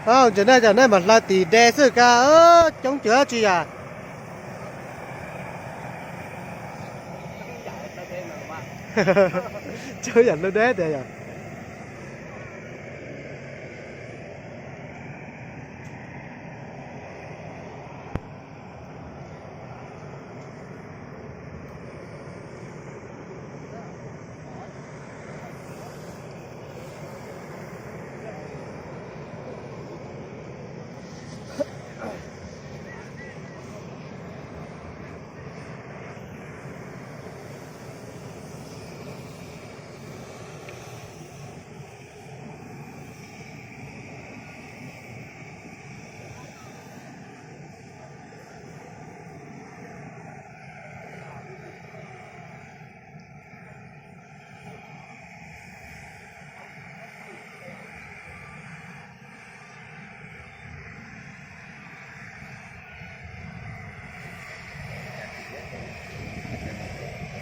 Ntsis nej cov nej mam hlawv tim de xwb ka, coob cuag tsi yam. Coob yam lub deb tias yom.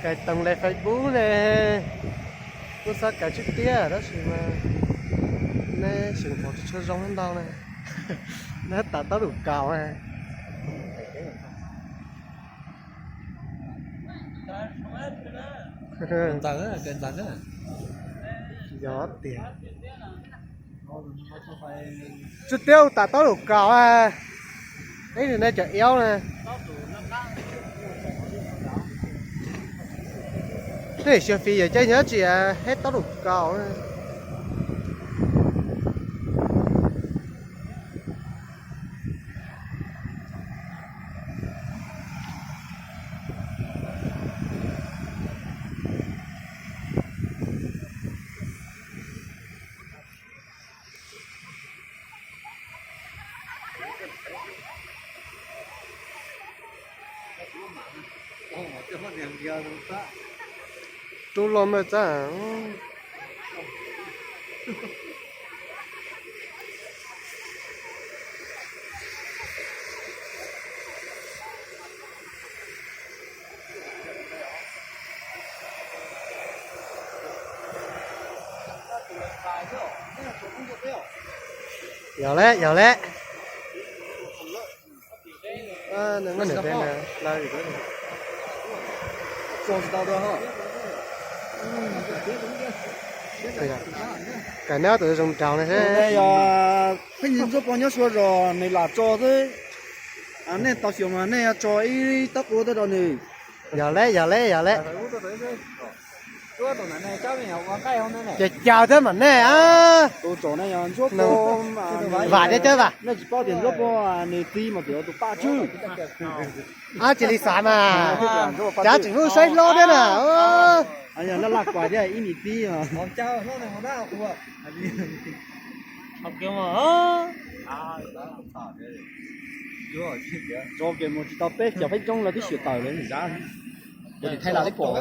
Kais toos le Facebook ne, kuj xav kais tsib tiab tab sis mas neb xyeem qhov tsis tshua zoo ntau na, neb tas taub lum kaus na. Yog tiag. Tsib tiab tas taub lum kaus, ib nws ne cov iab na. Tej xyov fis yog caij nyob tsis, heb taub lum kaus. Rub loj maj txab. Yog le, yog le. Kais neb tus zoo nraug ne. Pheej ntsuab pog nyob Suav zos nws lam tso xwb. Nej tau xyuas mas nej tso ib tab qus tuaj rau nws. Yog le, yog le, yog le. Ces caw thiab mas nej. Tus tsom ne yog ntsuab pog, vam thiab cawb vam. Nej tsis paub tias ntsuab pog nws txiv mas tseem yog tus paj tswb. Cia li xav mas, cav tseem hlub saib hlob thiab na. Yog laj laj kuas thiab ib me txiv. Tso kev mus tsis tau peb caug feeb tsoob lawv twb xyuas tawm lawm zab. Ces thaij lam teb pom.